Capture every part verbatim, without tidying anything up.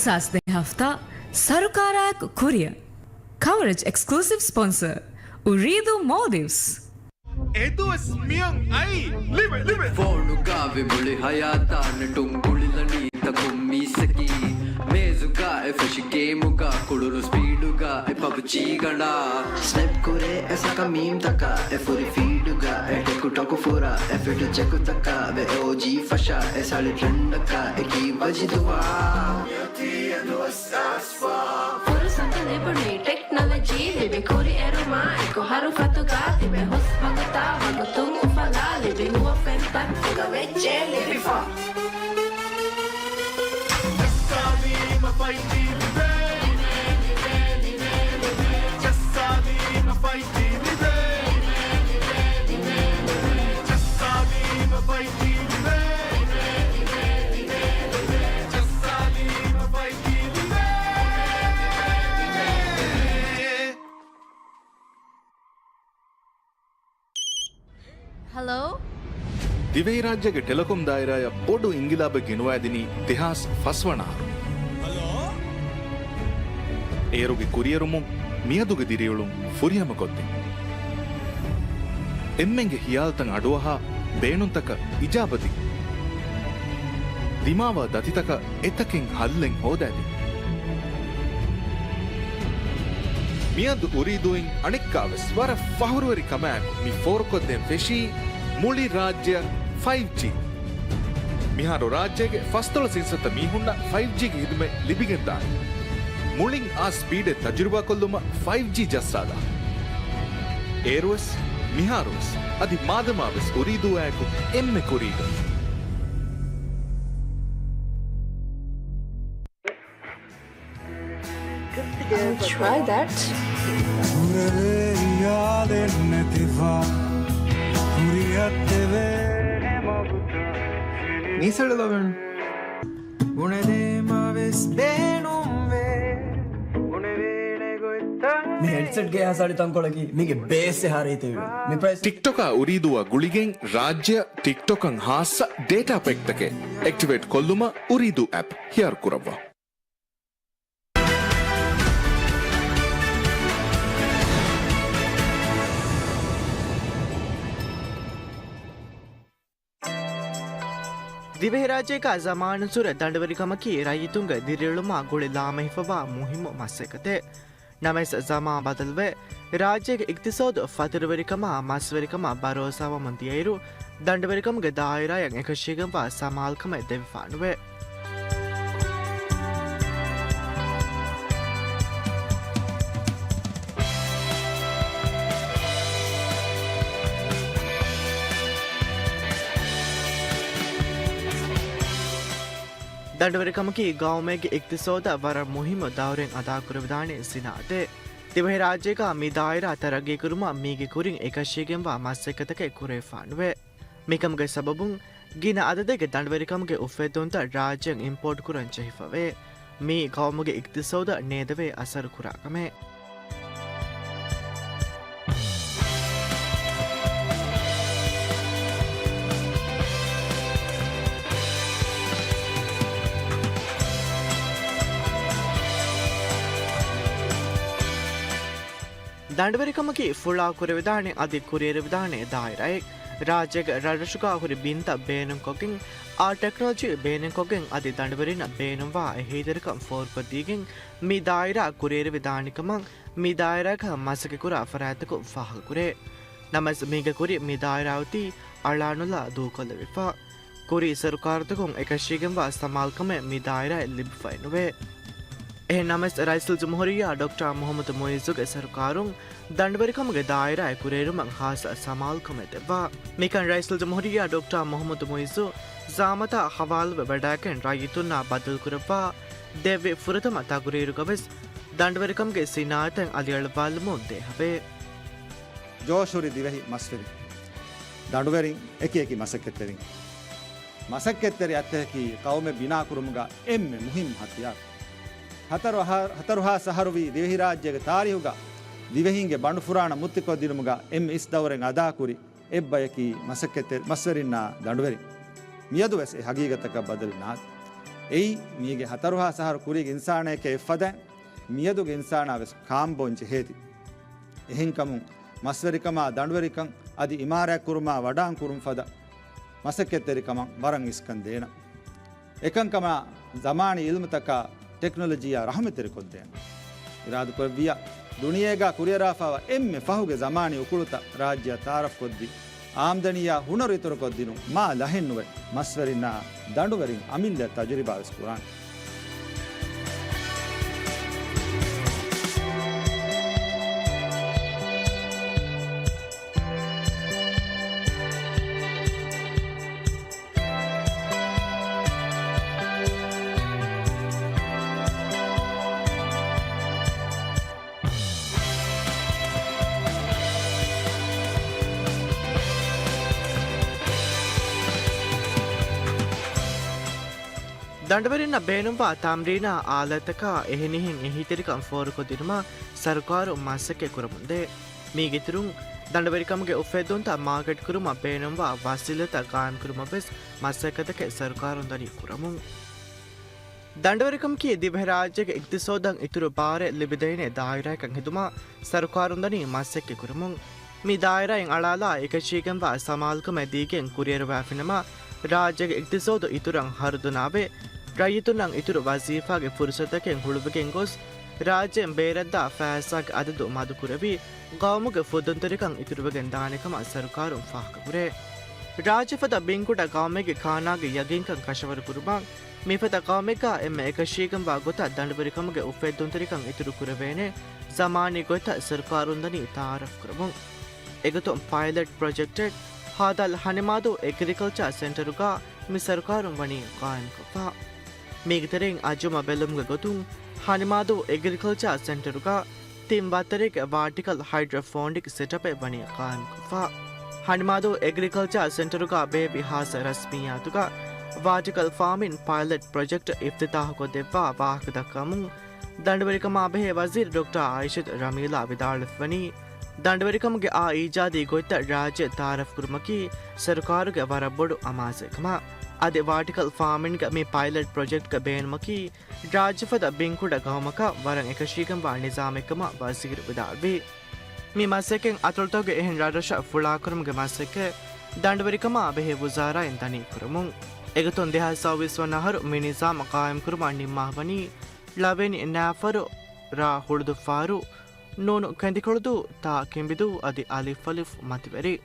ސާސް ދެ ހަފްތާ ސަރުކާރާއެކު ކުރިއަށް. ކަވަރޭޖް އެކްސްކްލޫސިވް ސްޕޮންސަރ، އުރީދޫ މޯލްޑިވްސް. އެދުވަސް މިއަން އައީ. ލިބެ، ލިބެ. ފޯނުގަ ވި މުޅި ހަޔާތާ ނެޓުން ގުޅިލަނީ ތަކުން މީސްއަކީ. މޭޒުގަ އެ ފެށި ގޭމުގަ ކުޅުނު ސްޕީޑުގަ އެ ޕަބްޖީ ގަނޑާ. ސްނެޕް ކުރޭ އެ ސަކަ މީމްތަކަށް އެ ފުރި ފީޑުގަ އެ ޓެކުޓޮކު ފުރާ އެ ފެޓު ޗެކުތަކަށް ވެ އޯޖީ ފަށާ އެ ސަޅި ޓްރެންޑަކަށް އެކީ ވަޖިދުވާ. ފުރުސަތު ލިބުނީ ޓެކްނޮލޮޖީ ލިބި ކުރިއެރުމާ އެކު ހަރުފަތުގަ ތިބެ ހުސް ވަގުތާ ވަގުތުން އުފަލާ ލިބި ނުވަފެން ތައްތުގަ ވެއްޖެ ލިބިފަ. ޖައްސާލީމަ ފައިވް ޖީ ލިބޭ. ޖައްސާލީމަ ފައިވް ޖީ ލިބޭ. ޖައްސާލީމަ ފައިވް ޖީ ލިބޭ. ހަލޯ؟ ދިވެހިރާއްޖޭގެ ޓެލެކޮމް ދާއިރާއަށް ބޮޑު އިންގިލާބެއް ގެނުވައިދިނީ ދެހާސް ފަސް ވަނަ އަހަރު. އޭރުގެ ކުރިއެރުމުން މިއަދުގެ ދިރިއުޅުން ފުރިހަމަކޮށްދިން. އެންމެންގެ ހިޔާލުތައް އަޑުއަހާ، ބޭނުންތަކަށް އިޖާބަދިން. ދިމާވާ ދަތިތަކަށް އެތަކެއް ހައްލެއް ހޯދައިދިން. މިއަދު އުރީދޫއިން އަނެއްކާވެސް ވަރަށް ފަހުރުވެރި ކަމާއެކު މި ފޯރުކޮށްދޭން ފެށީ މުޅި ރާއްޖެއަށް ފައިވް ޖީ. މިހާރު ރާއްޖޭގެ ފަސްދޮޅަސް އިންސައްތަ މީހުންނަށް ފައިވް ޖީގެ ހިދުމަތް ލިބިގެންދާނެ. މުޅިން އާ ސްޕީޑެއް ތަޖުރިބާކޮށްލުމަށް ފައިވް ޖީ ޖައްސާލާ. އޭރުވެސް، މިހާރުވެސް، އަދި މާދަމާވެސް އުރީދޫއާއެކު އެންމެ ކުރީގަ. I'll try that. މީސަޅު ލޮބެން. މި ހެޑްސެޓްގެ އެހާ ސަޅި ތަންކޮޅަކީ މީގެ ބޭސް އެހާ ރީތިވެ. މި ޕްރައިސް. ޓިކްޓޮކާ އުރީދޫއާ ގުޅިގެން ރާއްޖެއަށް ޓިކްޓޮކަށް ހާއްސަ ޑޭޓާ ޕެކްތަކެއް އެކްޓިވޭޓް ކޮށްލުމަށް އުރީދޫ އެޕް ހިޔާރު ކުރައްވާ. ދިވެހިރާއްޖޭގަ ޒަމާނުއްސުރެ ދަނޑުވެރިކަމަކީ ރައްޔިތުންގެ ދިރިއުޅުމާ ގުޅި ލާމެހިފަވާ މުހިއްމު މަސައްކަތެއް. ނަމަވެސް ޒަމާން ބަދަލުވެ، ރާއްޖޭގެ އިގްތިސޯދު ފަތުރުވެރިކަމާ މަސްވެރިކަމާ ބަރޯސާވަމުން ދިޔައިރު، ދަނޑުވެރިކަމުގެ ދާއިރާއަށް އެކަށީގެންވާ ސަމާލުކަމެއް ދެވިފާނުވޭ. ދަނޑުވެރިކަމަކީ ގައުމެއްގެ އިގްތިސޯދަށް ވަރަށް މުހިއްމު ދައުރެއް އަދާކުރެވިދާނެ ސިނާއަތެއް. ދިވެހިރާއްޖޭގަ މި ދާއިރާ ތަރައްގީކުރުމަށް މީގެ ކުރިން އެކަށީގެންވާ މަސައްކަތްތަކެއް ކުރެވިފާނުވޭ. މިކަމުގެ ސަބަބުން ގިނަ އަދަދެއްގެ ދަނޑުވެރިކަމުގެ އުފެއްދުންތައް ރާއްޖެއަށް އިމްޕޯޓް ކުރަން ޖެހިފަވޭ. މީ ގައުމުގެ އިގްތިސޯދަށް ނޭދެވޭ އަސަރު ކުރާ ކަމެއް. ދަނޑުވެރިކަމަކީ ފުޅާ ކުރެވިދާނެ އަދި ކުރިއެރުވިދާނެ ދާއިރާއެއް. ރާއްޖޭގެ ރަށްރަށުގަ ހުރި ބިންތައް ބޭނުންކޮށްގެން، އާ ޓެކްނޮލޮޖީ ބޭނުންކޮށްގެން އަދި ދަނޑުވެރިންނަށް ބޭނުންވާ އެހީތެރިކަން ފޯރުކޮށްދީގެން މި ދާއިރާ ކުރިއެރުވިދާނެ ކަމަށް މި ދާއިރާގަ މަސައްކަތްކުރާ ފަރާތްތަކުން ފާހަގަކުރޭ. ނަމަވެސް މީގެ ކުރިން މި ދާއިރާ އޮތީ އަޅާނުލާ ދޫކޮށްލެވިފަ. ކުރީ ސަރުކާރުތަކުން އެކަށީގެންވާ ސަމާލުކަމެއް މި ދާއިރާއަށް ލިބިފައެއް ނުވޭ. އެހެން ނަމަވެސް، ރައީސުލްޖުމްހޫރިއްޔާ ޑޮކްޓަރ މުހައްމަދު މުއިއްޒުގެ ސަރުކާރުން ދަނޑުވެރިކަމުގެ ދާއިރާއަށް ކުރިއެރުމަށް ހާއްސަ ސަމާލުކަމެއް ދެއްވާ. މިކަން ރައީސުލްޖުމްހޫރިއްޔާ ޑޮކްޓަރ މުހައްމަދު މުއިއްޒު ޒައުމަތާ ހަވާލުވެ ވަޑައިގެން ރައްޔިތުންނާ ބައްދަލުކުރައްވާ ދެއްވި ފުރަތަމަ ތަގުރީރުގަވެސް ދަނޑުވެރިކަމުގެ ސިނާއަތަށް އަލިއަޅުއްވާލުމުން ދޭހަވޭ. ޖޯޝުހުރި ދިވެހި މަސްވެރިން، ދަނޑުވެރިން، އެކިއެކި މަސައްކަތްތެރިން. މަސައްކަތްތެރި އަތްތަކަކީ ޤައުމެއް ބިނާކުރުމުގަ އެންމެ މުހިއްމު ހަތިޔާރު. ހަތަރު އަހަ-، ހަތަރު ހާސް އަހަރު ވީ ދިވެހިރާއްޖޭގެ ތާރީހުގަ ދިވެހިންގެ ބަނޑުފުރާނަ މުއްތިކޮށްދިނުމުގަ އެންމެ އިސް ދައުރެއް އަދާކުރި އެއްބަޔަކީ މަސައްކަތްތެރި މަސްވެރިންނާ ދަނޑުވެރިން. މިއަދުވެސް އެ ހަގީގަތަކަށް ބަދަލެއް ނާދެ. އެއީ، މީގެ ހަތަރުހާސް އަހަރު ކުރީގެ އިންސާނާއެކޭ އެއްފަދައިން، މިއަދުގެ އިންސާނާ ވެސް ކާންބޯން ޖެހޭތީ. އެހެންކަމުން، މަސްވެރިކަމާ ދަނޑުވެރިކަން އަދި އިމާރާތްކުރުމާ ވަޑާން ކުރުން ފަދަ މަސައްކަތްތެރިކަމަށް ވަރަށް އިސްކަން ދޭނަން. އެކަންކަމާ ޒަމާނީ އިލްމުތަކާ ޓެކްނޮލޮޖީއާ ރަހުމަތްތެރިކޮށްދޭނަން. އިރާދަކުރެއްވިއްޔާ، ދުނިޔޭގާ ކުރިއަރާފައިވާ އެންމެ ފަހުގެ ޒަމާނީ އުކުޅުތައް ރާއްޖެއަށް ތައާރަފްކޮށްދީ، އާމްދަނީއާ ހުނަރު އިތުރުކޮށްދިނުން މާ ލަހެއްނުވެ، މަސްވެރިންނާ ދަނޑުވެރިން އަމިއްލަ ތަޖުރިބާވެސް ކުރާނެ. ދަނޑުވެރިންނަށް ބޭނުންވާ ތަމްރީނާ އާލާތްތަކާ އެހެނިހެން އެހީތެރިކަން ފޯރުކޮށްދިނުމަށް ސަރުކާރު މަސައްކަތް ކުރަމުންދޭ. މީގެއިތުރުން، ދަނޑުވެރިކަމުގެ އުފެއްދުންތައް މާކެޓްކުރުމަށް ބޭނުންވާ ވަސީލަތްތައް ގާއިމްކުރުމަށްވެސް މަސައްކަތަކެއް ސަރުކާރުން ދަނީ ކުރަމުން. ދަނޑުވެރިކަމަކީ ދިވެހިރާއްޖޭގެ އިގްތިސޯދަށް އިތުރު ބާރެއް ލިބިދޭނެ ދާއިރާއެއްކަން ހެދުމަށް ސަރުކާރުން ދަނީ މަސައްކަތް ކުރަމުން. މި ދާއިރާއިން އަޅާލާ އެކަށީގެންވާ ސަމާލުކަމެއް ދީގެން ކުރިއެރުވާފިނަމަ، ރާއްޖޭގެ އިގްތިސޯދު އިތުރަށް ހަރުދަނާވެ، ރައްޔިތުންނަށް އިތުރު ވަޒީފާގެ ފުރުސަތަކެއް ހުޅުވިގެން ގޮސް، ރާއްޖޭން ބޭރަށްދާ ފައިސާގެ އަދަދު މަދުކުރެވި، ގައުމުގެ ފުދުންތެރިކަން އިތުރުވެގެން ދާނެ ކަމަށް ސަރުކާރުން ފާހަގަކުރޭ. ރާއްޖެ ފަދަ ބިންކުޑަ ގައުމެއްގެ ކާނާގެ ޔަގީންކަން ކަށަވަރު ކުރުމަށް، މިފަދަ ގައުމެއްގާ އެންމެ އެކަށީގެންވާ ގޮތަށް ދަނޑުވެރިކަމުގެ އުފެއްދުންތެރިކަން އިތުރު ކުރެވޭނެ ޒަމާނީ ގޮތްތައް ސަރުކާރުން ދަނީ ތައާރަފް ކުރަމުން. އެގޮތުން ޕައިލެޓް ޕްރޮޖެކްޓެއް ހދ. ހަނިމާދޫ އެގްރިކަލްޗާ ސެންޓަރުގާ މި ސަރުކާރުން ވަނީ ގާއިމްކޮށްފަ. މީގެ ތެރެއިން އަޖުމަ ބެލުމުގެ ގޮތުން ހަނިމާދޫ އެގްރިކަލްޗާ ސެންޓަރުގާ ތިން ވައްތަރެއްގެ ވާޓިކަލް ހައިޑްރޮފޯނިކް ސެޓަޕެއް ވަނީ ގާއިމްކޮށްފަ. ހަނިމާދޫ އެގްރިކަލްޗާ ސެންޓަރުގާ ބޭއްވި ހާއްސަ ރަސްމިއްޔާތުގަ ވާޓިކަލް ފާމިން ޕައިލެޓް ޕްރޮޖެކްޓް އިފްތިތާހުކޮށްދެއްވާ ވާހަކަދައްކަމުން، ދަނޑުވެރިކަމާ ބެހޭ ވަޒީރު ޑޮކްޓަރ އާއިޝަތު ރަމީލާ ވިދާޅުވެފަވަނީ، ދަނޑުވެރިކަމުގެ އާ އީޖާދީ ގޮތްތައް ރާއްޖެ ތައާރަފްކުރުމަކީ ސަރުކާރުގެ ވަރަށް ބޮޑު އަމާޒެއް ކަމަށް. އަދި ވާޓިކަލް ފާމިންގ މި ޕައިލެޓް ޕްރޮޖެކްޓްގެ ބޭނުމަކީ، ރާއްޖެފަދަ ބިންކުޑަ ގައުމަކަށް ވަރަށް އެކަށީގެންވާ ނިޒާމެއްކަމަށް ވަޒީރު ވިދާޅުވި. މި މަސައްކަތް އަތޮޅުތަކުގެ އެހެން ރަށްރަށަށް ފުޅާކުރުމުގެ މަސައްކަތް ދަނޑުވެރިކަމާ ބެހޭ ވުޒާރާއިން ދަނީ ކުރަމުން. އެގޮތުން ދެހާސް ސައުވީސް ވަނަ އަހަރު މި ނިޒާމް ގާއިމްކުރުމަށް ނިންމާފަވަނީ ޅަވެނި ނާފަރު، ރ. ހުޅުދުފާރު، ނޫނު ކެނދިކޮޅުދޫ، ތާ ކިނބިދޫ އަދި އަލިފްއަލިފް މަތިވެރި.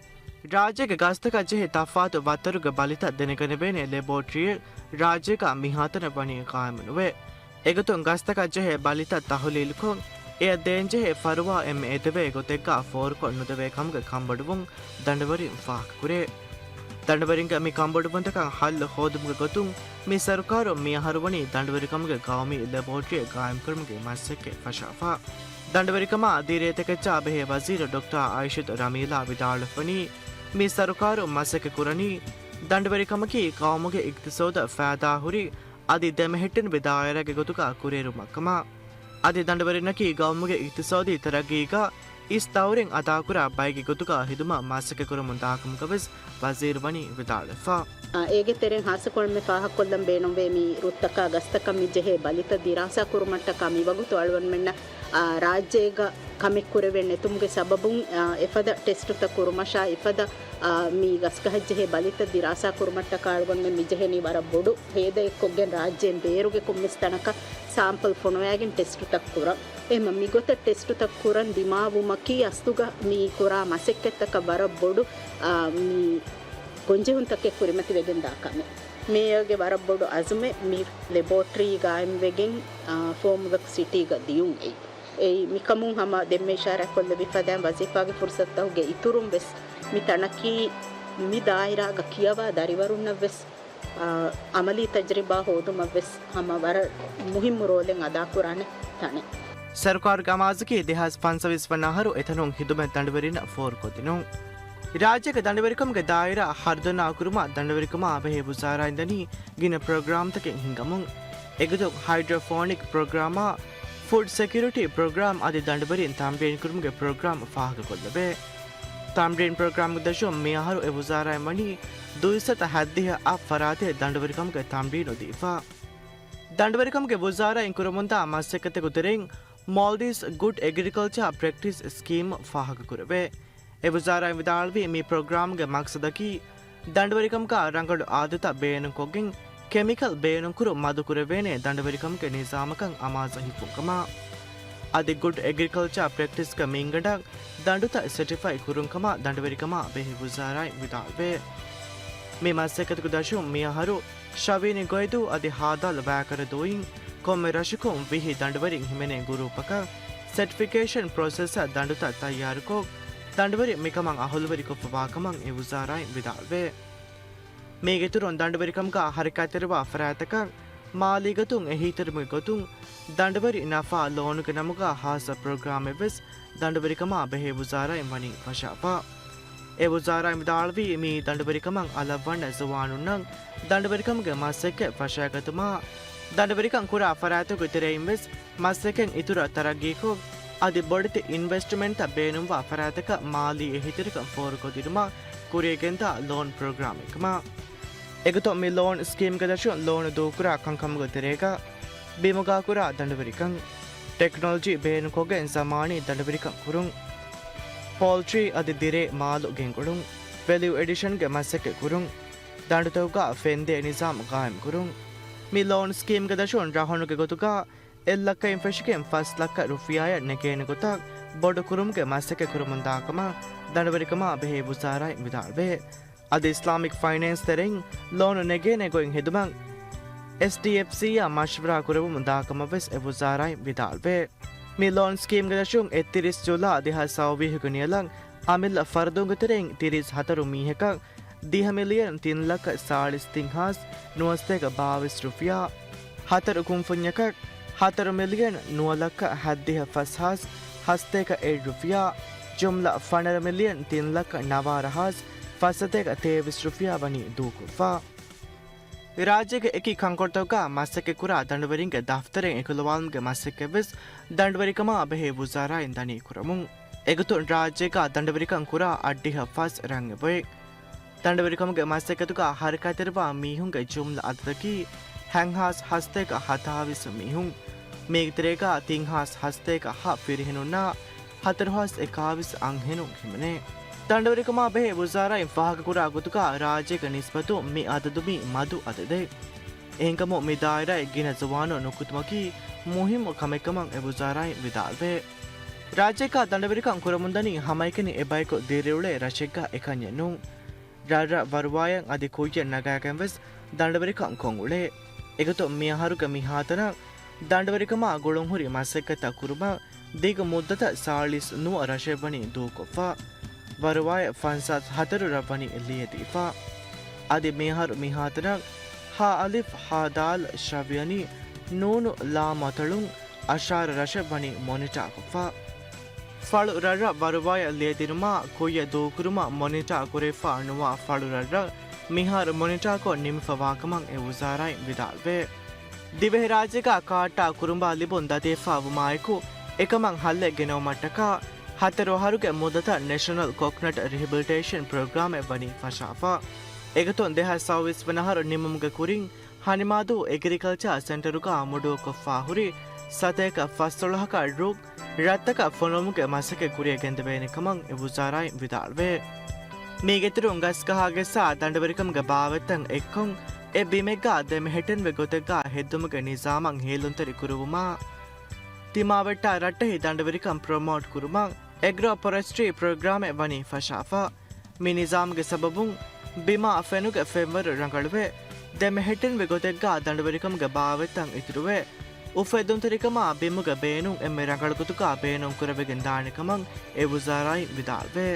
ރާއްޖޭގެ ގަސްތަކަށް ޖެހޭ ތަފާތު ވައްތަރުގެ ބަލިތައް ދެނެގަނެވޭނެ ލެބޯޓްރީއެއް ރާއްޖޭގަ މިހާތަނަށް ވަނީ ގާއިމުނުވޭ. އެގޮތުން ގަސްތަކަށް ޖެހޭ ބަލިތައް ތަހުލީލުކޮށް، އެއަށް ދޭންޖެހޭ ފަރުވާ އެންމެ އެދެވޭ ގޮތެއްގަ ފޯރުކޮށް ނުދެވޭ ކަމުގެ ކަންބޮޑުވުން ދަނޑުވެރިން ފާހަގަކުރޭ. ދަނޑުވެރިންގެ މި ކަންބޮޑުވުންތަކަށް ހައްލު ހޯދުމުގެ ގޮތުން މި ސަރުކާރުން މިއަހަރު ވަނީ ދަނޑުވެރިކަމުގެ ގައުމީ ލެބޯޓްރީއެއް ގާއިމްކުރުމުގެ މަސައްކަތް ފަށާފަ. ދަނޑުވެރިކަމާ ދިރޭތަކެއްޗާ ބެހޭ ވަޒީރު ޑޮކްޓަރ އާއިޝަތު ރަމީލާ ވިދާޅުވެފަވަނީ، މި ސަރުކާރުން މަސައްކަތް ކުރަނީ، ދަނޑުވެރިކަމަކީ ގައުމުގެ އިގްތިސޯދަށް ފައިދާހުރި އަދި ދެމެހެއްޓެނިވި ދާއިރާގެ ގޮތުގަ ކުރިއެރުމަށްކަމަށް. އަދި ދަނޑުވެރިންނަކީ ގައުމުގެ އިގްތިސޯދީ ތަރައްގީގަ އިސް ދައުރެއް އަދާކުރާ ބައެއްގެ ގޮތުގަ ހިދުމަތް މަސައްކަތްކުރަމުން ދާކަމުގަވެސް ވަޒީރު ވަނީ ވިދާޅުވެފަ. އާ، އޭގެ ތެރެއިން ހާއްސަކޮށް އެންމެ ފާހަގަކޮށްލަން ބޭނުންވޭ މި ރުއްތަކާ ގަސްތަކަށް މި ޖެހޭ ބަލިތައް ދިރާސާ ކުރުމަށްޓަކާ މިވަގުތު އަޅުގަނޑުމެންނަށް، އާ، ރާއްޖޭގަ ކަމެއް ކުރެވެން ނެތުމުގެ ސަބަބުން، އާ، އެފަދަ ޓެސްޓުތައް ކުރުމަށާ އެފަދަ، އާ، މި ގަސްގަހަށް ޖެހޭ ބަލިތައް ދިރާސާ ކުރުމަށްޓަކާ އަޅުގަނޑުމެން މި ޖެހެނީ ވަރަށް ބޮޑު ހޭދައެއްކޮށްގެން ރާއްޖޭން ބޭރުގެ ކޮންމެސް ތަނަކަށް ސާމްޕަލް ފޮނުވައިގެން ޓެސްޓުތައް ކުރަން. އެހެން މިގޮތަށް ޓެސްޓުތައް ކުރަން ދިމާވުމަކީ އަސްލުގަ މި ކުރާ މަސައްކަތްތަކަށް ވަރަށް ބޮޑު، އާ، މި ގޮންޖެހުންތަކެއް ކުރިމަތިވެގެން ދާ ކަމެއް. މޭޔަރގެ ވަރަށް ބޮޑު އަޒުމެއް މި ލެބޯޓްރީ ގާއިމްވެގެން، އާ، ފޯމްވަކް ސިޓީގަ ދިޔުން އެއީ. އެއީ މިކަމުން ހަމަ ދެންމެ އިޝާރާތްކޮށްލެވި ފަދައިން ވަޒީފާގެ ފުރުސަތުތަކުގެ އިތުރުން ވެސް މި ތަނަކީ މި ދާއިރާގަ ކިޔަވާ ދަރިވަރުންނަށް ވެސް، އާ، އަމަލީ ތަޖްރިބާ ހޯދުމަށް ވެސް ހަމަ ވަރަށް މުހިއްމު ރޯލެއް އަދާކުރާނެ ތަނެއް. ސަރުކާރުގެ އަމާޒަކީ ދެހާސް ފަންސަވީސް ވަނަ އަހަރު އެތަނުން ހިދުމަތް ދަނޑުވެރިންނަށް ފޯރުކޮށްދިނުން. ރާއްޖޭގެ ދަނޑުވެރިކަމުގެ ދާއިރާ ހަރުދަނާ ކުރުމަށް ދަނޑުވެރިކަމާ ބެހޭ ވުޒާރާއިން ދަނީ ގިނަ ޕްރޮގްރާމްތަކެއް ހިންގަމުން. އެގޮތުން ހައިޑްރޯފޯނިކް ޕްރޮގްރާމާ، ފުޑް ސެކިއުރިޓީ ޕްރޮގްރާމް އަދި ދަނޑުވެރިން ތަމްރީން ކުރުމުގެ ޕްރޮގްރާމް ފާހަގަކޮށްލެވޭ. ތަމްރީން ޕްރޮގްރާމްގެ ދަށުން މިއަހަރު އެ ވުޒާރާއިން ވަނީ ދުއިސައްތަ ހަތްދިހަ އަށް ފަރާތެއް ދަނޑުވެރިކަމުގެ ތަމްރީނު ދީފަ. ދަނޑުވެރިކަމުގެ ވުޒާރާއިން ކުރަމުންދާ މަސައްކަތެއްގެ ތެރެއިން މޯލްޑިވްސް ގުޑް އެގްރިކަލްޗާ ޕްރެކްޓިސް ސްކީމް ފާހަގަކުރެވޭ. އެ ވުޒާރާއިން ވިދާޅުވީ، މި ޕްރޮގްރާމްގެ މަޤްޞަދަކީ، ދަނޑުވެރިކަމުގަ ރަނގަޅު އާދަތައް ބޭނުންކޮށްގެން، ކެމިކަލް ބޭނުންކުރުން މަދުކުރެވޭނެ ދަނޑުވެރިކަމުގެ ނިޒާމަކަށް އަމާޒު ހިފުންކަމަށް. އަދި ގުޑް އެގްރިކަލްޗާ ޕްރެކްޓިސްގެ މިންގަނޑަށް ދަނޑުތައް ސެޓިފައި ކުރުންކަމަށް ދަނޑުވެރިކަމާ ބެހޭ ވުޒާރާއިން ވިދާޅުވޭ. މި މަސައްކަތުގެ ދަށުން މިއަހަރު ޝަވީނި ގޮއިދޫ އަދި ހާދާލް ވައިކަރަދޫއިން ކޮންމެ ރަށަކުން ވިހި ދަނޑުވެރިން ހިމެނޭ ގުރޫޕަކަށް ސެޓިފިކޭޝަން ޕްރޮސެސަށް ދަނޑުތައް ތައްޔާރުކޮށް، ދަނޑުވެރިން މިކަމަށް އަހުލުވެރިކޮށްފަވާކަމަށް އެ ވުޒާރާއިން ވިދާޅުވޭ. މީގެއިތުރުން ދަނޑުވެރިކަމުގަ ހަރަކާތްތެރިވާ ފަރާތްތަކަށް މާލީގޮތުން އެހީތެރިވުމުގެ ގޮތުން ދަނޑުވެރި ނަފާ ލޯނުގެ ނަމުގަ ހާއްސަ ޕްރޮގްރާމެއްވެސް ދަނޑުވެރިކަމާ ބެހޭ ވުޒާރާއިން ވަނީ ފަށާފަ. އެ ވުޒާރާއިން ވިދާޅުވީ، މިއީ ދަނޑުވެރިކަމަށް އަލަށްވަންނަ ޒުވާނުންނަށް ދަނޑުވެރިކަމުގެ މަސައްކަތް ފަށައިގަތުމާ، ދަނޑުވެރިކަން ކުރާ ފަރާތުގެ ތެރެއިން ވެސް މަސައްކަތް އިތުރަށް ތަރައްގީކޮށް، އަދި ބޮޑެތި އިންވެސްޓްމަންޓްތައް ބޭނުންވާ ފަރާތަކަށް މާލީ އެހީތެރިކަން ފޯރުކޮށްދިނުމަށް ކުރިއަށްގެންދާ ލޯން ޕްރޮގްރާމެއްކަމަށް. އެގޮތުން މި ލޯން ސްކީމްގެ ދަށުން ލޯނު ދޫކުރާ ކަންކަމުގެ ތެރޭގަ ބިމުގަ ކުރާ ދަނޑުވެރިކަން، ޓެކްނޮލޮޖީ ބޭނުންކޮށްގެން ޒަމާނީ ދަނޑުވެރިކަން ކުރުން، ޕޯލްޓްރީ އަދި ދިރޭ މާލު ގެންގުޅުން، ވެލިއު އެޑިޝަންގެ މަސައްކަތް ކުރުން، ދަނޑުތަކުގަ ފެންދޭ ނިޒާމް ގާއިމްކުރުން. މި ލޯން ސްކީމްގެ ދަށުން ރަހުނުގެ ގޮތުގަ އެއް ލައްކައިން ފެށިގެން ފަސް ލައްކަ ރުފިޔާއަށް ނެގޭނެ ގޮތަށް ބޮޑުކުރުމުގެ މަސައްކަތް ކުރަމުންދާކަމަށް ދަނޑުވެރިކަމާ ބެހޭ ވުޒާރާއިން ވިދާޅުވޭ. އަދި އިސްލާމިކް ފައިނޭންސް ތެރެއިން ލޯނު ނެގޭނެ ގޮތް ހެދުމަށް އެސްޑީއެފްސީއާ މަޝްވަރާ ކުރެވުމުން ދާކަމަށްވެސް އެ ވުޒާރާއިން ވިދާޅުވޭ. މި ލޯން ސްކީމްގެ ދަށުން އެއްތިރީސް ޖުލާ ދެހާސް ސައުވީހުގެ ނިޔަލަށް އަމިއްލަ ފަރުދުންގެ ތެރެއިން ތިރީސް ހަތަރު މީހަކަށް ދިހަ މިލިއަން ތިން ލައްކަ ސާޅީސް ތިން ހާސް ނުވަސަތޭކަ ބާވީސް ރުފިޔާ، ހަތަރު ކުންފުންޏަކަށް ހަތަރު މިލިއަން ނުވަ ލައްކަ ހަތްދިހަ ފަސް ހާސް ހަސަތޭކަ އެއް ރުފިޔާ، ޖުމްލަ ފަނަރަ މިލިއަން ތިން ލައްކަ ނަވާރަ ހާސް ފަސްސަތޭކަ ތޭވީސް ރުފިޔާ ވަނީ ދޫކޮށްފަ. ރާއްޖޭގެ އެކި ކަންކޮޅުތަކުގަ މަސައްކަތްކުރާ ދަނޑުވެރިންގެ ދަފްތަރެއް އެކުލަވާލުމުގެ މަސައްކަތްވެސް ދަނޑުވެރިކަމާ ބެހޭ ވުޒާރާއިން ދަނީ ކުރަމުން. އެގޮތުން ރާއްޖޭގަ ދަނޑުވެރިކަން ކުރާ އަށްޑިހަ ފަސް ރަށް އެބައޮތް. ދަނޑުވެރިކަމުގެ މަސައްކަތުގަ ހަރަކާތްތެރިވާ މީހުންގެ ޖުމްލަ އަދަދަކީ ހަތްހާސް ހަސަތޭކަ ހަތާވީސް މީހުން. މީގެ ތެރޭގަ ތިންހާސް ހަސަތޭކަ ހަ ފިރިހެނުންނާ ހަތަރުހާސް އެކާވީސް އަންހެނުން ހިމެނޭ. ދަނޑުވެރިކަމާ ބެހޭ ވުޒާރާއިން ފާހަގަކުރާ ގޮތުގަ ރާއްޖޭގެ ނިސްބަތުން މި އަދަދު މީ މަދު އަދަދެއް. އެހެންކަމުން މި ދާއިރާއެއް ގިނަ ޒުވާނުން ނުކުތުމަކީ މުހިއްމު ކަމެއްކަމަށް އެ ވުޒާރާއިން ވިދާޅުވޭ. ރާއްޖޭގަ ދަނޑުވެރިކަން ކުރަމުންދަނީ ހަމައެކަނި އެބަޔަކު ދިރިއުޅޭ ރަށެއްގަ އެކަންޏެއް ނޫން. ރަށްރަށް ވަރުވާޔަށް އަދި ކުއްޔަށް ނަގާގެންވެސް ދަނޑުވެރިކަން ކޮށްއުޅޭ. އެގޮތުން މިއަހަރުގެ މިހާތަނަށް ދަނޑުވެރިކަމާ ގުޅުންހުރި މަސައްކަތްތައް ކުރުމަށް ދިގު މުއްދަތަށް ސާޅީސް ނުވަ ރަށެއް ވަނީ ދޫކޮށްފަ. ވަރުވާޔަށް ފަންސާސް ހަތަރު ރަށް ވަނީ ލިޔެދީފަ. އަދި މިއަހަރު މިހާތަނަށް ހާ އަލިފް، ހާ ދާލް، ޝަވިޔަނީ، ނޫނު، ލާމް އަތޮޅުން، އަށާރަ ރަށެއް ވަނީ މޮނިޓާކޮށްފަ. ފަޅު ރަށްރަށް ވަރުވާޔަށް ލިޔެދިނުމާ ކުއްޔަށް ދޫކުރުމަށް މޮނިޓާ ކުރެވިފަ ނުވާ ފަޅު ރަށްރަށް މިހާރު މޮނިޓާކޮށް ނިމިފަވާކަމަށް އެ ވުޒާރާއިން ވިދާޅުވޭ. ދިވެހިރާއްޖޭގަ ކާއްޓާ ކުރުނބާ ލިބުން ދަތިވެފަ ވުމާއެކު، އެކަމަށް ހައްލެއް ގެނައުމަށްޓަކާ، ހަތަރު އަހަރުގެ މުއްދަތަށް ނެޝަނަލް ކޮކްނަޓް ރިހެބިލިޓޭޝަން ޕްރޮގްރާމެއް ވަނީ ފަށާފަ. އެގޮތުން ދެހާސް ސައުވީސް ވަނަ އަހަރު ނިމުމުގެ ކުރިން، ހަނިމާދޫ އެގްރިކަލްޗާ ސެންޓަރުގަ މުޑޫކޮށްފާ ހުރި ސަތޭކަ ފަސްދޮޅަހަކަށް ރުއް ރަށްތަކަށް ފޮނުވުމުގެ މަސައްކަތް ކުރިއަށް ގެންދެވޭނެ ކަމަށް އެ ވުޒާރާއިން ވިދާޅުވޭ. މީގެއިތުރުން ގަސްގަހާގެއްސާ ދަނޑުވެރިކަމުގެ ބާވަތްތައް އެއްކޮށް، އެ ބިމެއްގަ ދެމެހެއްޓެންވި ގޮތެއްގަ ހެއްދުމުގެ ނިޒާމަށް ހޭލުންތެރި ކުރުވުމާ، ތިމާވެއްޓާ ރައްޓެހި ދަނޑުވެރިކަން ޕްރޮމޯޓް ކުރުމަށް އެގްރޯ ފޮރެސްޓްރީ ޕްރޮގްރާމެއް ވަނީ ފަށާފަ. މި ނިޒާމްގެ ސަބަބުން ބިމާ ފެނުގެ ފެންވަރު ރަނގަޅުވެ، ދެމެހެއްޓެންވި ގޮތެއްގަ ދަނޑުވެރިކަމުގެ ބާވަތްތައް އިތުރުވެ، އުފެއްދުންތެރިކަމާ ބިމުގެ ބޭނުން އެންމެ ރަނގަޅު ގޮތުގަ ބޭނުން ކުރެވިގެން ދާނެ ކަމަށް އެ ވުޒާރާއިން ވިދާޅުވޭ.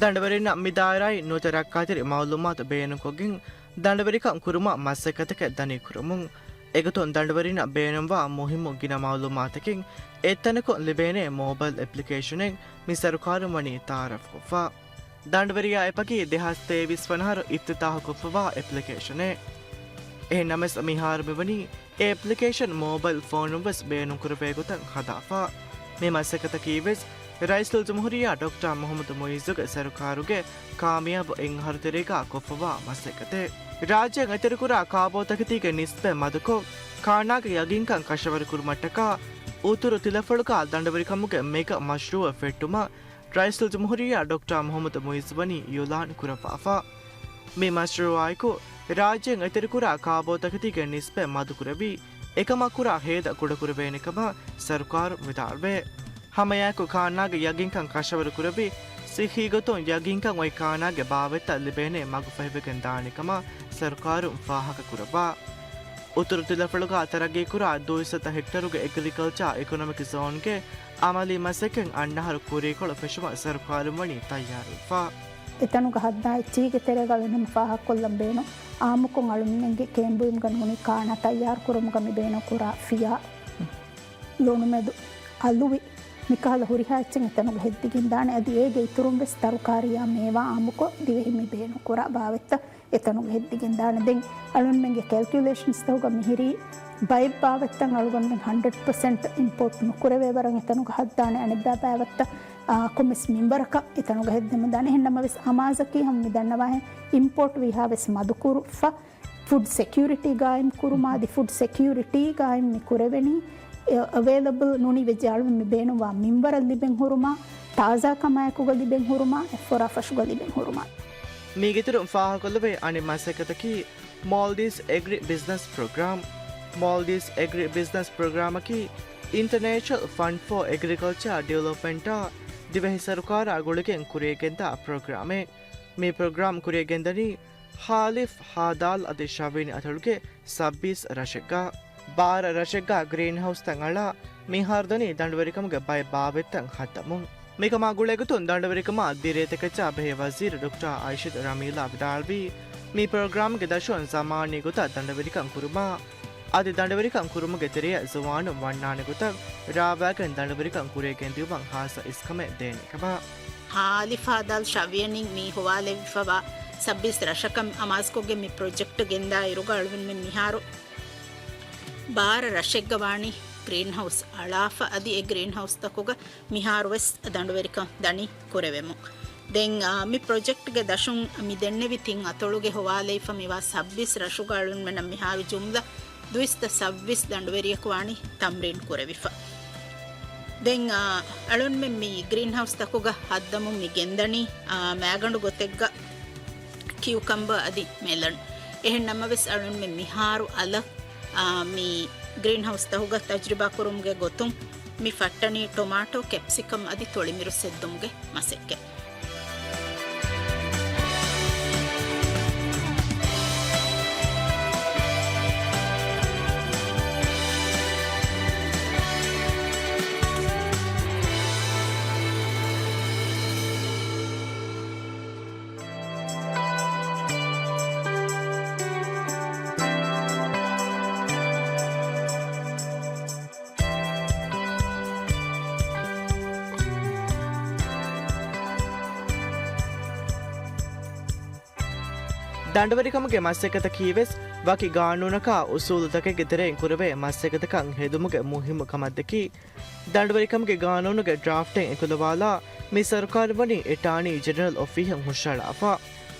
ދަނޑުވެރިންނަށް މި ދާއިރާއިން ނުވަތަ ރައްކާތެރި މައުލޫމާތު ބޭނުންކޮށްގެން ދަނޑުވެރިކަން ކުރުމަށް މަސައްކަތަކަށް ދަނީ ކުރަމުން. އެގޮތުން ދަނޑުވެރިންނަށް ބޭނުންވާ މުހިއްމު ގިނަ މައުލޫމާތަކެއް އެއްތަނަކުން ލިބޭނެ މޯބައިލް އެޕްލިކޭޝަނެއް މި ސަރުކާރުން ވަނީ ތައާރަފްކޮށްފަ. ދަނޑުވެރިޔާ އެޕަކީ ދެހާސް ތޭވީސް ވަނަހަރު އިފްތިތާހުކޮށްފަވާ އެޕްލިކޭޝަނެއް. އެހެން ނަމަވެސް މިހާރު މިވަނީ އެ އެޕްލިކޭޝަން މޯބައިލް ފޯނުން ވެސް ބޭނުންކުރެވޭ ގޮތަށް ހަދާފަ. މި މަސައްކަތަކީ ވެސް ރައީސުލްޖުމްހޫރިއްޔާ ޑޮކްޓަރ މުޙައްމަދު މުޢިއްޒުގެ ސަރުކާރުގެ ކާމިޔާބު އެއް އަހަރު ތެރޭގަ ކޮށްފަވާ މަސައްކަތެއް. ރާއްޖޭން އެތެރެކުރާ ކާބޯތަކެތީގެ ނިސްބަތް މަދުކޮށް، ކާނާގެ ޔަގީންކަން ކަށަވަރުކުރުމަށްޓަކާ، އުތުރު ތިލަފުޅުގަ ދަނޑުވެރިކަމުގެ މެގަ މަޝްރޫއެއް ފެއްޓުމަށް ރައީސުލްޖުމްހޫރިއްޔާ ޑޮކްޓަރ މުޙައްމަދު މުޢިއްޒު ވަނީ އިޢުލާން ކުރައްވާފަ. މި މަޝްރޫއާއެކު، ރާއްޖޭން އެތެރެކުރާ ކާބޯތަކެތީގެ ނިސްބަތް މަދުކުރެވި، އެކަމަށް ކުރާ ހޭދަ ކުޑަކުރެވޭނެ ކަމަށް ސަރުކާރު ވިދާޅުވޭ. ހަމައެއާއެކު ކާނާގެ ޔަގީންކަން ކަށަވަރު ކުރެވި، ޞިއްޙީ ގޮތުން ޔަގީންކަން އޮތް ކާނާގެ ބާވަތްތައް ލިބޭނެ މަގު ފަހިވެގެން ދާނެ ކަމަށް ސަރުކާރުން ފާހަގަ ކުރައްވާ. އުތުރު ތިލަފުޅުގަ ތަރައްގީކުރާ ދުއިސައްތަ ހެކްޓަރުގެ އެގްރިކަލްޗާ އިކޮނޮމިކް ޒޯންގެ އަމަލީ މަސައްކަތް އަންނަ އަހަރު ކުރީކޮޅު ފެށުމަށް ސަރުކާރުން ވަނީ ތައްޔާރުވެފަ. އެތަނުގަ ހައްދާ އެއްޗިހިގެ ތެރޭގަ އަޅުގަނޑު ފާހަގަކޮށްލަން ބޭނުން. އާއްމުކޮށް އަޅުންމެންގެ ކޭންބުއިމްގަ ނޫނީ ކާނާ ތައްޔާރު ކުރުމުގަ މި ބޭނުން ކުރާ ފިޔާ ލޮނުމެދު އަލުވި މިކަހަލަ ހުރިހާ އެއްޗެއް އެތަނުގަ ހެއްދިގެން ދާނެ. އަދި އޭގެ އިތުރުން ވެސް ތަރުކާރީއާ މޭވާ އާއްމުކޮށް ދިވެހިން މި ބޭނުން ކުރާ ބާވަތްތައް އެތަނުގަ ހެއްދިގެން ދާނެ. ދެން އަޅުންމެންގެ ކެލްކިއުލޭޝަންސްތަކުގަ މިހިރީ ބައެއް ބާވަތްތައް އަޅުގަނޑުމެން ހަންޑްރެޑް ޕަސެންޓް އިމްޕޯޓް ނުކުރެވޭ ވަރަށް އެތަނުގަ ހައްދާނެ. އަނެއްބައި ބާވަތްތައް، އާ، ކޮންމެސް މިންވަރަކަށް އެތަނުގަ ހެއްދެމުން ދާނެ. އެހެން ނަމަވެސް އަމާޒަކީ ހަމަ މި ދަންނަވާހެން އިމްޕޯޓް ވީހާވެސް މަދުކުރުފަ. ފުޑް ސެކިއުރިޓީ ގާއިމް ކުރުމާ އަދި ފުޑް ސެކިއުރިޓީ ގާއިމް މި ކުރެވެނީ، އެ، އެވޭލަބަލް ނޫނީ ވެއްޖެ އަޅުގަނޑު މި ބޭނުންވާ މިންވަރަށް ލިބެން ހުރުމާ، ތާޒާކަމާއެކުގަ ލިބެން ހުރުމާ، އެއްފަރާ ފަށުގަ ލިބެން ހުރުމާ. މީގެއިތުރުން ފާހަގަކޮށްލެވޭ އަނެއް މަސައްކަތަކީ މޯލްޑިވްސް އެގްރި ބިޒްނަސް ޕްރޮގްރާމް. މޯލްޑިވްސް އެގްރި ބިޒްނަސް ޕްރޮގްރާމަކީ އިންޓަރނޭޝަނަލް ފަންޑް ފޯ އެގްރިކަލްޗަރ ޑިވެލޮޕްމަންޓާ ދިވެހި ސަރުކާރާ ގުޅިގެން ކުރިއަށްގެންދާ ޕްރޮގްރާމެއް. މި ޕްރޮގްރާމް ކުރިއަށްގެންދަނީ ހާލިފް، ހާދާލް އަދި ޝަވީނި އަތޮޅުގެ ސައްބީސް ރަށެއްގަ. ބާރަ ރަށެއްގަ ގްރީންހައުސްތައް އަޅާ މިހާރު ދަނީ ދަނޑުވެރިކަމުގެ ބައެއް ބާވަތްތައް ހައްދަމުން. މިކަމާ ގުޅޭގޮތުން ދަނޑުވެރިކަމާ ދިރޭތަކެއްޗާ ބެހޭ ވަޒީރު ޑޮކްޓަރ އައިޝަތު ރަމީލާ ވިދާޅުވީ، މި ޕްރޮގްރާމްގެ ދަށުން ޒަމާނީ ގޮތަށް ދަނޑުވެރިކަން ކުރުމާ، އަދި ދަނޑުވެރިކަން ކުރުމުގެ ތެރެއަށް ޒުވާނުން ވަންނާނެ ގޮތަށް ރާވާގެން ދަނޑުވެރިކަން ކުރިއަށްގެންދިއުމަށް ހާއްސަ އިސްކަމެއް ދޭނެ ކަމަށް. ހާލިފް، ހާދާލް، ޝަވީނި މި ހޮވާލެވިފަވާ ސައްބީސް ރަށަކަށް އަމާޒުކޮށްގެން މި ޕްރޮޖެކްޓް ގެންދާ އިރުގަ އަޅުގަނޑުމެން މިހާރު ބާރަ ރަށެއްގަ ވާނީ ގްރީންހައުސް އަޅާފަ، އަދި އެ ގްރީންހައުސްތަކުގަ މިހާރުވެސް ދަނޑުވެރިކަން ދަނީ ކުރެވެމުން. ދެން، އާ، މި ޕްރޮޖެކްޓްގެ ދަށުން މި ދެންނެވި ތިން އަތޮޅުގެ ހޮވާލެވިފަ މިވާ ސައްބީސް ރަށުގަ އަޅުންމެނަށް މިހާރު ޖުމްލަ ދުއިސައްތަ ސައްބީސް ދަނޑުވެރިޔަކު ވާނީ ތަމްރީން ކުރެވިފަ. ދެން، އާ، އަޅުންމެން މި ގްރީންހައުސްތަކުގަ ހައްދަމުން މި ގެންދަނީ، އާ، މައިގަނޑު ގޮތެއްގަ ކިއުކަމްބާ އަދި މެލަން. އެހެން ނަމަވެސް އަޅުންމެން މިހާރު އަލަށް، އާ، މި ގްރީންހައުސްތަކުގަ ތަޖުރިބާ ކުރުމުގެ ގޮތުން މި ފައްޓަނީ ޓޮމާޓޯ، ކެޕްސިކަމް އަދި ތޮޅިމިރު ސެއްދުމުގެ މަސައްކަތް. ދަނޑުވެރިކަމުގެ މަސައްކަތަކީވެސް ވަކި ގާނޫނަކާ އުސޫލުތަކެއްގެ ތެރެއިން ކުރެވޭ މަސައްކަތަކަށް ހެދުމުގެ މުހިއްމު ކަމަށްދެއްކި، ދަނޑުވެރިކަމުގެ ގާނޫނުގެ ޑްރާފްޓެއް އެކުލަވާލާ، މި ސަރުކާރުން ވަނީ އެޓާނީ ޖެނެރަލް އޮފީހަށް ހުށަހަޅާފަ،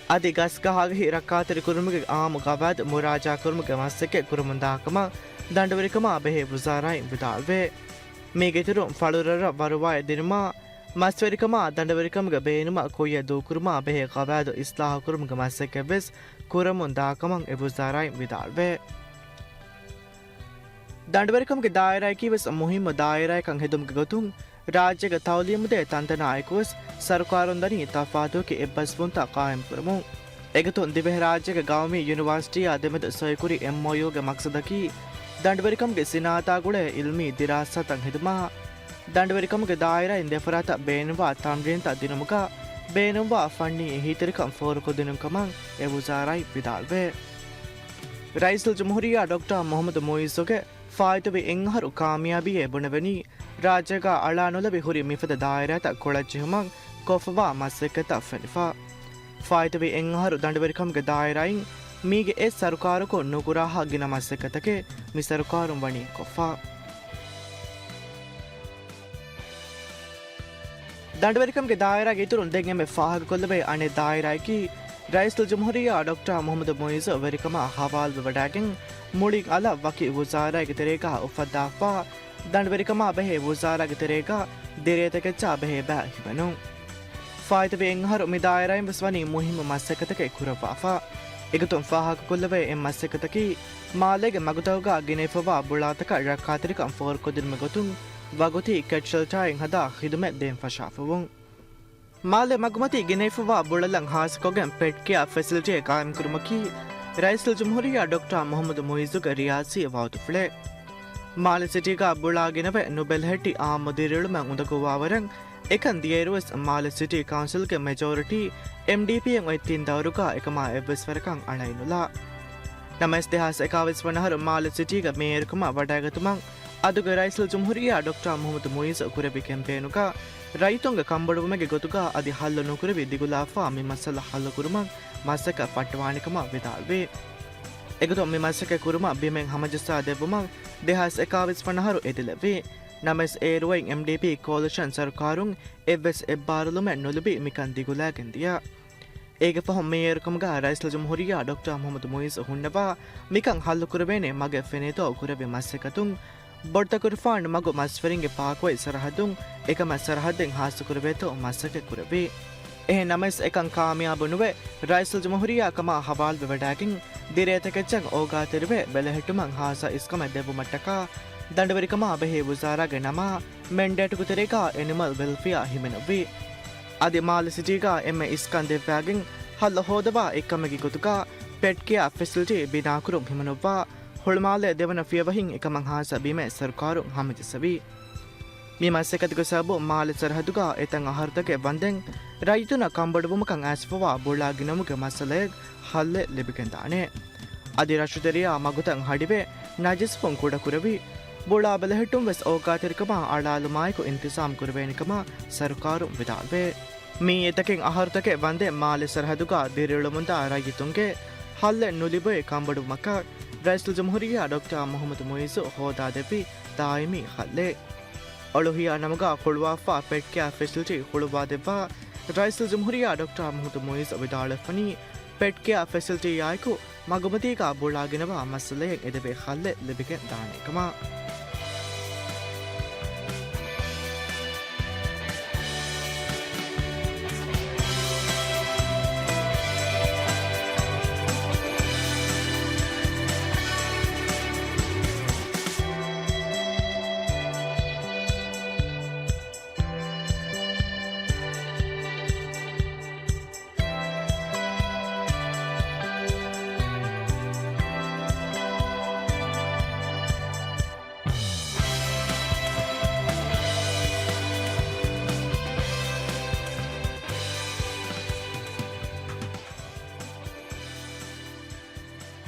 އަދި ގަސްގަހާގެހި ރައްކާތެރިކުރުމުގެ އާއްމު ގަވާއިދު މުރާޖާކުރުމުގެ މަސައްކަތް ކުރަމުންދާކަމަށް ދަނޑުވެރިކަމާ ބެހޭ ވުޒާރާއިން ވިދާޅުވޭ. މީގެއިތުރުން ފަޅުރަށްރަށް ވަރުވާއެއް ދިނުމާ، މަސްވެރިކަމާ ދަނޑުވެރިކަމުގެ ބޭނުމަށް ކުއްޔަށް ދޫކުރުމާ ބެހޭ ގަވާއިދު އިސްލާހުކުރުމުގެ މަސައްކަތްވެސް ކުރަމުންދާކަމަށް އެ ވުޒާރާއިން ވިދާޅުވޭ. ދަނޑުވެރިކަމުގެ ދާއިރާއަކީވެސް މުހިއްމު ދާއިރާއެއްކަން ހެދުމުގެ ގޮތުން، ރާއްޖޭގެ ތައުލީމުދޭ ތަންތަނާއެކުވެސް ސަރުކާރުން ދަނީ ތަފާތުވެކި އެއްބަސްވުންތައް ޤާއިމްކުރަމުން. އެގޮތުން ދިވެހިރާއްޖޭގެ ގައުމީ ޔުނިވާސިޓީއާ ދެމެދު ސޮއިކުރި އެމްއޯޔޫގެ މަޤްޞަދަކީ، ދަނޑުވެރިކަމުގެ ސިނާއަތާ ގުޅޭ އިލްމީ ދިރާސާތައް ހެދުމާ، ދަނޑުވެރިކަމުގެ ދާއިރާއިން ދެފަރާތަށް ބޭނުންވާ ތަމްރީންތައް ދިނުމުގަ ބޭނުންވާ ފަންނީ އެހީތެރިކަން ފޯރުކޮށްދިނުން ކަމަށް އެ ވުޒާރާއިން ވިދާޅުވޭ. ރައީސުލްޖުމްހޫރިއްޔާ ޑޮކްޓަރ މުޙައްމަދު މުޢިއްޒުގެ ފާއިތުވި އެއްއަހަރު ކާމިޔާބީއެއް ބުނެވެނީ، ރާއްޖޭގަ އަޅާނުލެވި ހުރި މިފަދަ ދާއިރާތައް ކޮޅަށްޖެހުމަށް ކޮށްފަވާ މަސައްކަތަށް ފެނިފަ. ފާއިތުވި އެއްއަހަރު ދަނޑުވެރިކަމުގެ ދާއިރާއިން މީގެ އެއް ސަރުކާރަކުން ނުކުރާހާ ގިނަ މަސައްކަތަކެއް މި ސަރުކާރުން ވަނީ ކޮށްފަ. ދަނޑުވެރިކަމުގެ ދާއިރާގެ އިތުރުން ދެން އެންމެ ފާހަގަކޮށްލެވޭ އަނެއް ދާއިރާއަކީ، ރައީސުލްޖުމްހޫރިއްޔާ ޑޮކްޓަރ މުޙައްމަދު މުޢިއްޒު ވެރިކަމާ ޙަވާލުވެވަޑައިގެން، މުޅިން އަލަށް ވަކި ވުޒާރާއެއްގެ ތެރޭގަ އުފައްދާފަ، ދަނޑުވެރިކަމާ ބެހޭ ވުޒާރާގެ ތެރޭގަ ދިރޭތަކެއްޗާ ބެހޭ ބައި ހިމެނުން. ފާއިތުވި އެއް އަހަރު މި ދާއިރާއިން ވެސް ވަނީ މުހިއްމު މަސައްކަތަކެއް ކުރައްވާފަ. އެގޮތުން ފާހަގަކޮށްލެވޭ އެއް މަސައްކަތަކީ، މާލޭގެ މަގުތަކުގަ ގިނައިފަވާ ބުޅާތަކަށް ރައްކާތެރިކަން ފޯރުކޮށްދިނުމުގެ ގޮތުން ވަގުތީ ކެޓް ޝެލްޓާއިން ހަދާ ޚިދުމަތް ދޭން ފަށާފަވުން. މާލެ މަގުމަތީ ގިނައިފަވާ ބުޅަލަން ހާއްސަކޮށްގެން ޕެޓް ކެއާ ފެސިލިޓީއެއް ޤާއިމްކުރުމަކީ، ރައީސުލްޖުމްހޫރިއްޔާ ޑޮކްޓަރ މުޙައްމަދު މުޢިއްޒުގެ ރިޔާސީ ވަޢުދުފުޅެއް. މާލެ ސިޓީގަ ބުޅާ ގިނަވެ ނުބެލެހެއްޓި އާއްމު ދިރިއުޅުމެއް އުނދަގޫވާވަރަށް އެކަން ދިޔައިރުވެސް މާލެ ސިޓީ ކައުންސިލްގެ މެޖޯރިޓީ އެމްޑީޕީއެއް އޮތް ތިން ދައުރުގަ އެކަމާ އެއްވެސް ވަރަކަށް އަޅައިނުލާ. ނަމަވެސް ދެހާސް އެކާވީސް ވަނަ އަހަރު މާލެ ސިޓީގެ މޭޔަރުކަމަށް ވަޑައިގަތުމަށް އަދުގެ ރައީސުލްޖުމްހޫރިއްޔާ ޑޮކްޓަރ މުޙައްމަދު މުޢިއްޒު ކުރެއްވި ކެމްޕޭނުގަ ރައްޔިތުންގެ ކަންބޮޑުވުމެއްގެ ގޮތުގަ އަދި ހައްލު ނުކުރެވި ދިގުލާފަ މި މައްސަލަ ހައްލު ކުރުމަށް މަސައްކަތް ފައްޓަވާނެކަމަށް ވިދާޅުވި. އެގޮތުން މި މަސައްކަތް ކުރުމަށް ބިމެއް ހަމަޖައްސާ ދެއްވުމަށް ދެހާސް އެކާވީސް ވަނަ އަހަރު އެދިލެއްވި. ނަމަވެސް އޭރު އޮތް އެމްޑީޕީ ކޯލިޝަން ސަރުކާރުން އެއްވެސް އެއްބާރުލުމެއް ނުލިބި މިކަން ދިގުލާގެން ދިޔަ. އޭގެ ފަހުން މޭޔަރުކަމުގަ ރައީސުލްޖުމްހޫރިއްޔާ ޑޮކްޓަރ މުޙައްމަދު މުޢިއްޒު ހުންނަވާ މިކަން ހައްލުކުރެވޭނެ މަގެއް ފެނޭތޯ ކުރެއްވި މަސައްކަތުން، ބޮޑުތަކުރުފާނު މަގު މަސްވެރިންގެ ޕާކުވެ ސަރަހައްދުން އެކަމަށް ސަރަހައްދެއް ހާއްސަކުރެވޭތޯ މަސައްކަތް ކުރެއްވި. އެހެން ނަމަވެސް އެކަން ކާމިޔާބު ނުވެ، ރައީސުލްޖުމްހޫރިއްޔާ ކަމާ ހަވާލުވެވަޑައިގެން ދިރޭތަކެއްޗަށް އޯގާތެރިވެ ބެލެހެއްޓުމަށް ހާއްސަ އިސްކަމެއް ދެއްވުމަށްޓަކާ ދަނޑުވެރިކަމާ ބެހޭ ވުޒާރާގެ ނަމާ މެންޑޭޓުގެ ތެރޭގަ އެނިމަލް ވެލްފެއާ ހިމެނުއްވި. އަދި މާލެ ސިޓީގަ އެންމެ އިސްކަން ދެއްވާގެން ހައްލު ހޯދަވާ އެއްކަމެއްގެ ގޮތުގަ ޕެޓް ކެއާ ފެސިލިޓީ ބިނާކުރުން ހިމެނުއްވާ ހުޅުމާލެ ދެވަނަ ފިޔަވަހިން އެކަމަށް ހާއްސަ ބިމެއް ސަރުކާރުން ހަމަޖައްސަވި. މި މަސައްކަތުގެ ސަބަބުން މާލެ ސަރަހައްދުގަ އެތައް އަހަރުތަކެއް ވަންދެން ރައްޔިތުންނަށް ކަންބޮޑުވުމަކަށް އައިސްފަވާ ބުޅާ ގިނަވުމުގެ މައްސަލައަށް ހައްލެއް ލިބިގެންދާނެ. އަދި ރަށުތެރެޔާ މަގުތައް ހަޑިވެ، ނަޖިސްވުން ކުޑަކުރެވި، ބުޅާ ބެލެހެއްޓުން ވެސް އޯގާތެރިކަމާ އަޅާލުމާއެކު އިންތިޒާމް ކުރެވޭނެކަމަށް ސަރުކާރުން ވިދާޅުވޭ. މިއީ އެތަކެއް އަހަރުތަކެއް ވަންދެ މާލެ ސަރަހައްދުގަ ދިރިއުޅެމުންދާ ރައްޔިތުންގެ ހައްލެއް ނުލިބޭ ކަންބޮޑުވުމަކަށް ރައީސުލްޖުމްހޫރިއްޔާ ޑޮކްޓަރ މުޙައްމަދު މުޢިއްޒު ހޯދާދެއްވި ދާއިމީ ހައްލެއް. އޮޅުހިޔާ ނަމުގަ ހުޅުވާފަ ޕެޓް ކެއާ ފެސިލިޓީ ހުޅުވާދެއްވާ ރައީސުލްޖުމްހޫރިއްޔާ ޑޮކްޓަރ މުޙައްމަދު މުޢިއްޒު ވިދާޅުވެފަނީ، ޕެޓް ކެއާ ފެސިލިޓީއާއެކު މަގުމަތީގަ ބުޅާ ގިނަވާ މައްސަލައެއް އެދެވޭ ހައްލެއް ލިބިގެން ދާނެ ކަމަށް.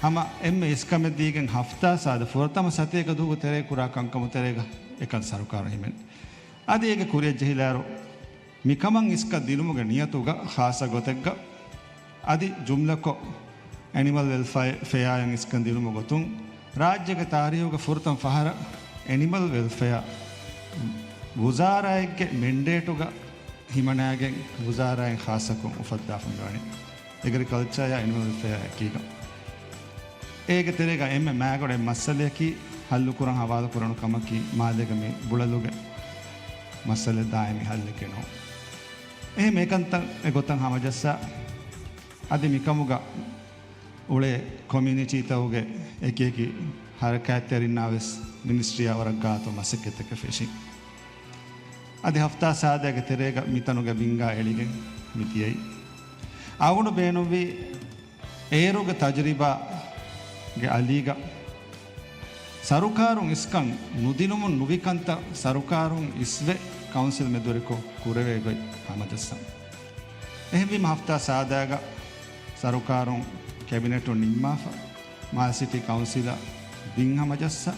ހަމަ އެންމެ އިސްކަމެއް ދީގެން ހަފްތާ ސާދަ ފުރަތަމަ ސަތޭކަ ދުވަހު ތެރޭ ކުރާ ކަންކަމު ތެރޭގަ އެކަން ސަރުކާރު ހިމެން. އަދި އޭގެ ކުރިއަށް ޖެހިލާއިރު، މިކަމަށް އިސްކަން ދިނުމުގެ ނިޔަތުގަ ޚާއްސަ ގޮތެއްގަ އަދި ޖުމްލަކޮށް، އެނިމަލް ވެލްފެއާއަށް އިސްކަން ދިނުމުގެ ގޮތުން، ރާއްޖޭގެ ތާރީހުގަ ފުރަތަމަ ފަހަރަށް އެނިމަލް ވެލްފެއާ ވުޒާރާއެއްގެ މެންޑޭޓުގަ ހިމަނާގެން ވުޒާރާއިން ޚާއްސަކޮށް އުފައްދާފަ މިވަނީ. އެގްރިކަލްޗަރ އެނިމަލް ވެލްފެއާ އެކީގަ. އޭގެ ތެރޭގަ އެންމެ މައިގަނޑު މައްސަލަޔަކީ ހައްލުކުރަން ހަވާލުކުރަނު ކަމަކީ މާލޭގެ މި ބުޅަލުގެ މައްސަލަ ދާއިމީ ހައްލެއް ނޫން. އެހެން އެކަންތައް އެގޮތަށް ހަމަޖައްސާ، އަދި މިކަމުގަ އުޅޭ ކޮމިއުނިޓީތަކުގެ އެކިއެކި ހަރަކާތްތެރިންނާ ވެސް މިނިސްޓްރީއާ ވަރަށް ގާތު މަސައްކަތްތަކެއް ފެށި. އަދި ހަފްތާ ސާދައިގެ ތެރޭގަ މިތަނުގެ ބިންގާ އެޅިގެން މި ދިޔައީ. އަޅުގަނޑު ބޭނުންވީ އޭރުގެ ތަޖުރިބާގެ އަލީގަ ސަރުކާރުން އިސްކަން ނުދިނުމުން ނުވި ކަންތައް ސަރުކާރުން އިސްވެ ކައުންސިލް މެދުވެރިކޮށް ކުރެވޭ ގޮތް ހަމަޖައްސަން. އެހެންވީމަ ހަފްތާ ސާދައިގަ ސަރުކާރުން ކެބިނެޓުން ނިންމާފަ، މާލެ ސިޓީ ކައުންސިލަށް ބިން ހަމަޖައްސަ،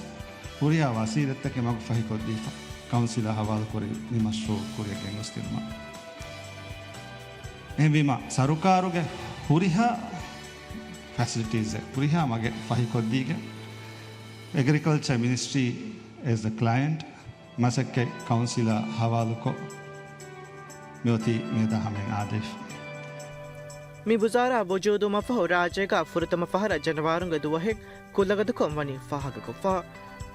ހުރިހާ ވަސީލަތްތަކެއް މަގު ފަހިކޮށްދީފަ، ކައުންސިލާ ހަވާލުކުރި މި މަޝްރޫއު ކުރިއަށް ގެންގޮސްދިނުމަށް. އެހެންވީމަ، ސަރުކާރުގެ ހުރިހާ ފެސިލިޓީޒެއް، ހުރިހާ މަގެއް ފަހިކޮށްދީގެން، އެގްރިކަލްޗަރ މިނިސްޓްރީ އޭޒް އަ ކްލައިންޓް، މަސައްކަތް ކައުންސިލާ ހަވާލުކޮށް، މިއޮތީ މިއަދާ ހަމައިން އާދެވިފަ. މި ވުޒާރާ ވުޖޫދުވުމަށްފަހު ރާއްޖޭގަ ފުރަތަމަ ފަހަރަށް ޖަނަވާރުންގެ ދުވަހެއް ކުލަގަދަކޮށް ވަނީ ފާހަގަކޮށްފަ.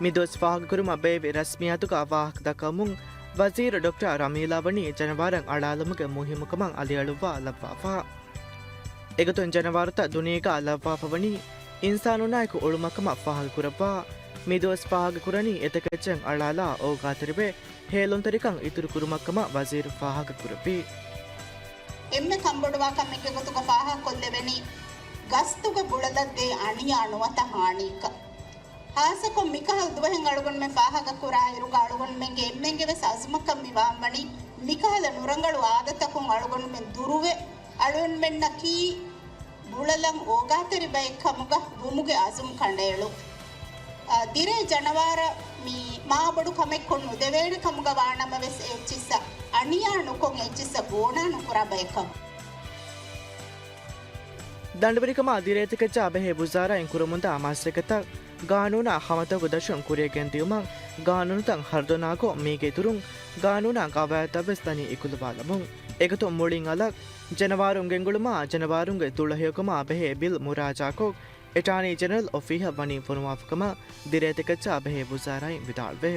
މި ދުވަސް ފާހަގަކުރުމަށް ބޭއްވި ރަސްމިއްޔާތުގަ ވާހަކަ ދައްކަވަމުން ވަޒީރު ޑޮކްޓަރ ރަމީލާ ވަނީ ޖަނަވާރަށް އަޅާލުމުގެ މުހިއްމުކަމަށް އަލިއަޅުއްވާ ލައްވާފަ. އެގޮތުން ޖަނަވާރުތައް ދުނިޔޭގަ ލައްވާފަ ވަނީ އިންސާނުންނާއެކު އުޅުމަށްކަމަށް ފާހަގަކުރައްވާ. މި ދުވަސް ފާހަގަކުރަނީ އެތަކެއްޗަށް އަޅާލާ އޯގާތެރިވެ، ހޭލުންތެރިކަން އިތުރުކުރުމަށްކަމަށް ވަޒީރު ފާހަގަކުރެއްވި. އެންމެ ކަންބޮޑުވާ ކަމެއްގެ ގޮތުގަ ފާހަގަކޮށްލެވެނީ، ގަސްތުގަ ބުޅަލަށް ދޭ އަނިޔާ ނުވަތަ ހާނީއަކަށް. ހާއްސަކޮށް މިކަހަލަ ދުވަހެއް އަޅުގަނޑުމެން ފާހަގަކުރާއިރުގަ އަޅުގަނޑުމެންގެ އެންމެންގެ ވެސް އަޒުމަކަށް މި ވާންވަނީ، މިކަހަލަ ނުރަނގަޅު އާދަތަކުން އަޅުގަނޑުމެން ދުރުވެ، އަޅުގަނޑުމެންނަކީ ބުޅަލަށް އޯގާތެރި ބައެއް ކަމުގަ ވުމުގެ އަޒުމް ކަނޑައެޅު. އަ، ދިރޭ ޖަނަވާރަށް މީ މާބޮޑު ކަމެއްކޮށް ނުދެވޭނެ ކަމުގަ ވާނަމަވެސް އެއްޗިއްސަށް އަނިޔާ ނުކޮށް އެއްޗިއްސަށް ގޯނާ ނުކުރާ ބައެއްކަން. ދަނޑުވެރިކަމާ ދިރޭތަކެއްޗާ ބެހޭ ވުޒާރާއިން ކުރަމުންދާ މަސައްކަތަށް ގާނޫނާ ހަމަތަކު ދަށުން ކުރިއަށް ގެންދިއުމަށް ގާނޫނުތައް ހަރުދަނާކޮށް، މީގެ އިތުރުން ގާނޫނާ ގަވާއިދުތައް ވެސް ދަނީ އިކުލަވާލަމުން. އެގޮތުން މުޅިން އަލަށް ޖަނަވާރުން ގެންގުޅުމާ ޖަނަވާރުންގެ ދުޅަހެޔޮކަމާ ބެހޭ ބިލް މުރާޖާކޮށް، އެޓާނީ ޖެނެރަލް އޮފީހަށް ވަނީ ފޮނުވާފަކަމަށް ދިރޭތަކެއްޗާ ބެހޭ ވުޒާރާއިން ވިދާޅުވޭ.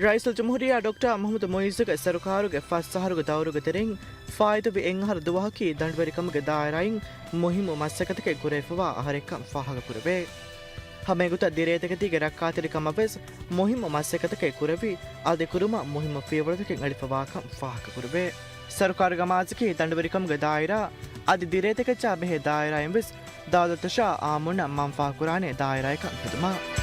ރައީސުލްޖުމްހޫރިއްޔާ ޑޮކްޓަރ މުޙައްމަދު މުޢިއްޒުގެ ސަރުކާރުގެ ފަސް އަހަރުގެ ދައުރުގެ ތެރެއިން ފާއިތުވި އެއް އަހަރު ދުވަހަކީ ދަނޑުވެރިކަމުގެ ދާއިރާއިން މުހިއްމު މަސައްކަތަކެއް ކުރެވިފަވާ އަހަރެއްކަން ފާހަގަކުރެވޭ. ހަމައެގޮތަށް ދިރޭތަކެތީގެ ރައްކާތެރިކަމަށް ވެސް މުހިއްމު މަސައްކަތަކެއް ކުރެވި، އަދި ކުރުމަށް މުހިއްމު ފިޔަވަޅުތަކެއް އެޅިފަވާކަން ފާހަގަކުރެވޭ. ސަރުކާރުގެ މާޒަކީ ދަނޑުވެރިކަމުގެ ދާއިރާ އަދި ދިރޭތަކެއްޗާ ބެހޭ ދާއިރާއިން ވެސް ދައުލަތަށާ އާއްމުންނަށް މަންފާ ކުރާނެ ދާއިރާއަކަށް ހެދުމަށް.